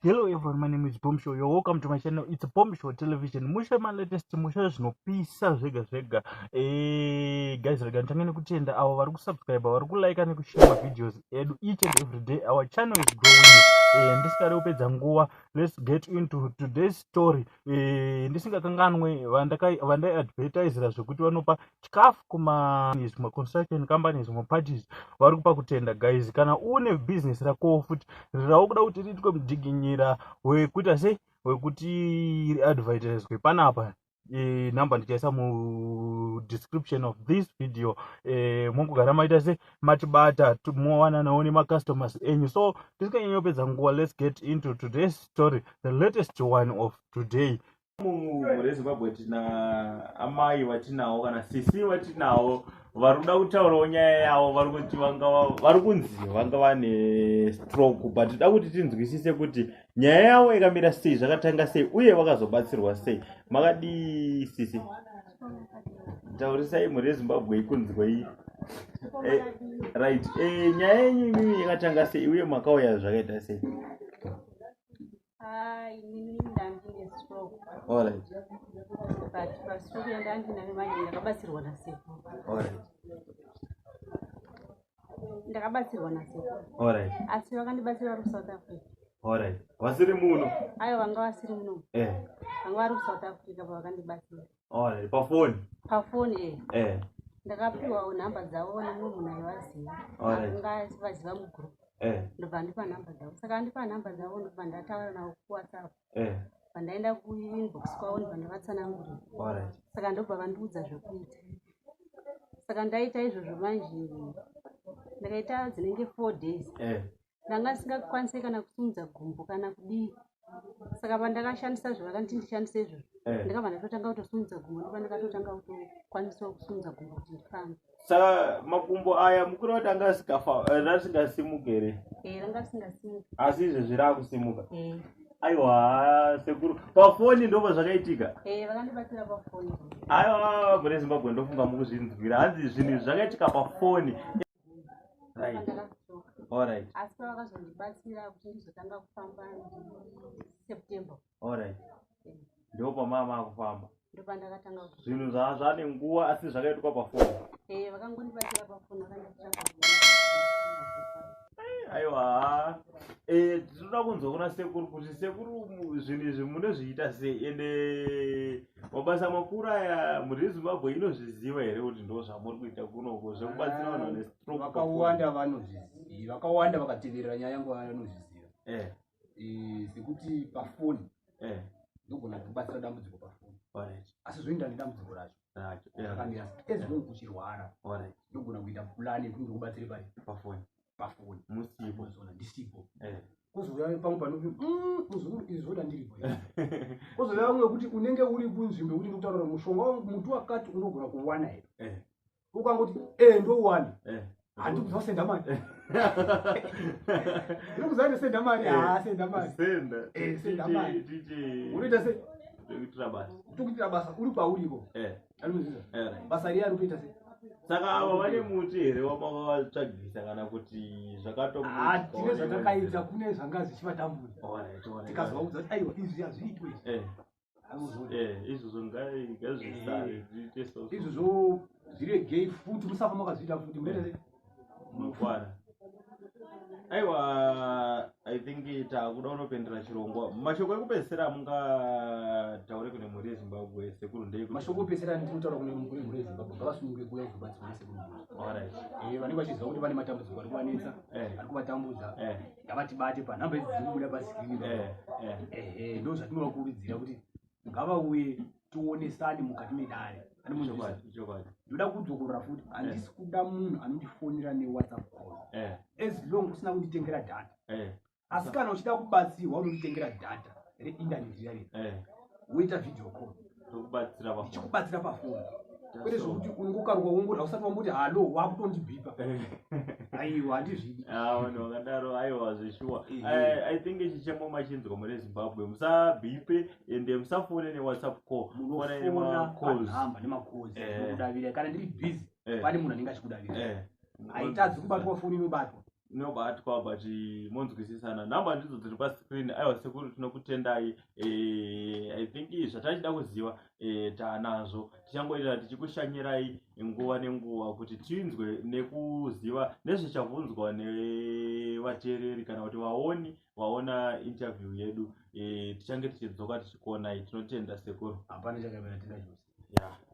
Hello everyone, my name is Bomb Show. You're welcome to my channel. It's Bomb Show Television. Mushe ma latest, mushe zvinopisa zvega zvega. Guys, rega nditange nekutenda avo vari kusubscribe, vari kulike nekushare ma videos edu each and every day. Our channel is growing. Ndisingade kupedza nguva, let's get into today's story. Ndisingakanganwe vandaiadvertisera zvekuti vanopa chikafu kuma construction companies, maparties vari kupa kutenda. Guys, kana une business rakowo futi raukuda kuti riitwe mudiginyira wekuita sei, wekuti riadvertiswe panapa, nhamba ndichaisa mudescription of this video. Mongogara maita se matibata, mowananawo nemacustomers enyu. So tisinganyanyopedza nguva, let's get into today's story, the latest one of today. Mhuri yeZimbabwe, tina amai vatinawo kana sisi vatinawo vari kuda kutaurawo nyaya yavo. Vari kuti vari kunzi vanga vane stroke, but toda kuti tinzwisise kuti nyaya yavo yakamira sei, zvakatanga sei uye vakazobatsirwa sei. Makadii, sisi? Taurisai mhuri yeZimbabwe ikunzwei. Right, nyaya yenyu imimi yakatanga sei uye makauya zvakaita sei? Inini ndandine stroke. But pastroke yandandinayo manje, ndakabatsirwa nasekuru. Ndakabatsirwa nasekuru. Asi vakandibatsira vari kuSouth Africa. Alright, vasiri muno? Aiwa, vanga vasiri muno. Vanga vari kuSouth Africa pavakandibatsira. Alright, pafoni? Pafoni, e. Ndakapiwawo nhamba dzavo nemumwe munhu aivaziva. Anga vaziva mugroup. Ndobva andipa nhamba dzavo. Saka andipa nhamba dzavo, ndobva ndataura navo kuWhatsApp. Pandaenda kuinbox kwavo, ndobva ndavatsanangurira. Saka ndobva vandiudza zvekuita. Saka ndaita izvozvo manje, ndakaita dzinenge 4 days. Ndanga ndisingakwanisi kana kusimudza gumbo kana kudii. Saka pandakashandisa zvavakanditi ndishandise izvozvo, ndakabva ndatotanga kutosimudza gumbo, ndopa ndakatotanga kutokwanisawo kusimudza gumbo kuti ndifambe. Saka makumbo aya mukuru kuti anga asingasimuki here? E, ranga risingasimuki. Asi izvezvi raakusimuka? E. Aiwa sekuru, pafoni ndopa zvakaitika? E, vakandibatsira pafoni. Aiwa, mune Zimbabwe, ndofunga mukuzvinzwira. Hanzi zvinhu izvi zvakaitika pafoni, right? Asi pavakazondibatsira kuti ndizotanga kufamba September. Alright, ndo pamama akufamba? Ndopandakatanga. Zvinhu zvaa zvane nguva, asi zvakaitwa pafoni? E, vakangondibatsira pafoni, vakandibatsira. Aiwa, tinoda kunzwa kuna sekuru kuti sekuru, zvinhu izvi munozviita sei, ende mabasa makuru aya mhuri yeZimbabwe inozviziva here kuti ndo zvamuri kuita kunoko zvekubatsira vanhu vane stroke? Vakawanda vanozviziva, vakawanda vakateverera nyaya yangu vanozviziva. Sekuti pafoni ndogona kubatsira dambudziko pafoni, asi zvoenda nedambudziko racho rakamira. As long uchirwara, ndogona kuita purani yekuti ndikubatsire pari? Pafoni. Pafoni. Musipo? Zona ndisipo. Kuzouya pamwe panoti, muzukuru, izvi zvoda ndiripo." Kuzouya vamwe wekuti unenge uri kunzvimbo yekuti ndikutaurira mushonga wangu, muti wakati unogona kuwana here? Ukangoti, "E, ndouwana," handikuziva kusenda mari, ndikuziva ndosenda mari. Ha, senda mari. Senda. Senda mari. Unoita sei? Tokuitira basa. Tokuitira basa uri kwauriko. Anozviza basa riya rikuita sei? Saka ava vane muti here wamakavatsvagisa kana kuti zvakato? Tine zvatakaita, kune zvanga zvichivatambudza, tikazovaudza kuti, "Aiwa, izvi hazviitwe izvi." Izvozvo ngazvisare zviite so. Izvozvo zviregei futi, musafa makazviita futi. Munoita sei? Munokwana. Aiwa, I think takuda kunopendera chirongwa. Mashoko ekupedzisira mungataure kune mhuri yeZimbabwe, sekuru, ndeyekuti? Mashoko ekupedzisira ndinotaura kune mhuri yeZimbabwe, ngavasununguke kuuya kuzobatsirwa nasekuru. Vanenge vachiziva kuti vane matambudziko ari kuvanetsa, ari kuvatambudza, ngavatibate panhamba idzi dziri kubuda paskrini. Ehe, ndo zvatinovakurudzira kuti ngavauye tionesane mukati medare. Ndoda kudzokorora futi, handisi kuda munhu anondifonera neWhatsApp call as long usina kunditengera data. Asi kana uchida kubatsirwa, unonditengera data reinternet riya riya, woita video call. Tokubatsira pafoni. Ndichikubatsira pafoni, kwete zvokuti unongokaruka wongoti hausati wamboti hallo, wakutondibhipa. Aiwa, handizvidi. Ah, vanhu vakadaro, aiwa, zveshuwa. I think chichemo machinzwa mune Zimbabwe. Musabhipe ende musafone neWhatsApp call. Fonai Munofona nemacalls. panhamba nemacalls. Ndokudavira kana ndiri busy. Pane munhu anenge achikudavira. Haitadzi kubatwa, foni inobatwa. Inobatwa, but monzwisisana. Nhamba ndidzo dziri pascreen. Aiwa sekuru, tinokutendai. I think zvatachida kuziva taanazvo. Tichangoita tichikushanyirai nguva nenguva kuti tinzwe nekuziva nezvichabvunzwa nevateereri kana kuti vaoni vaona interview yedu. Tichange tichidzoka tichikuonai. Tinotenda, sekuru. Hapana chakapera, tenda chose. Yeah.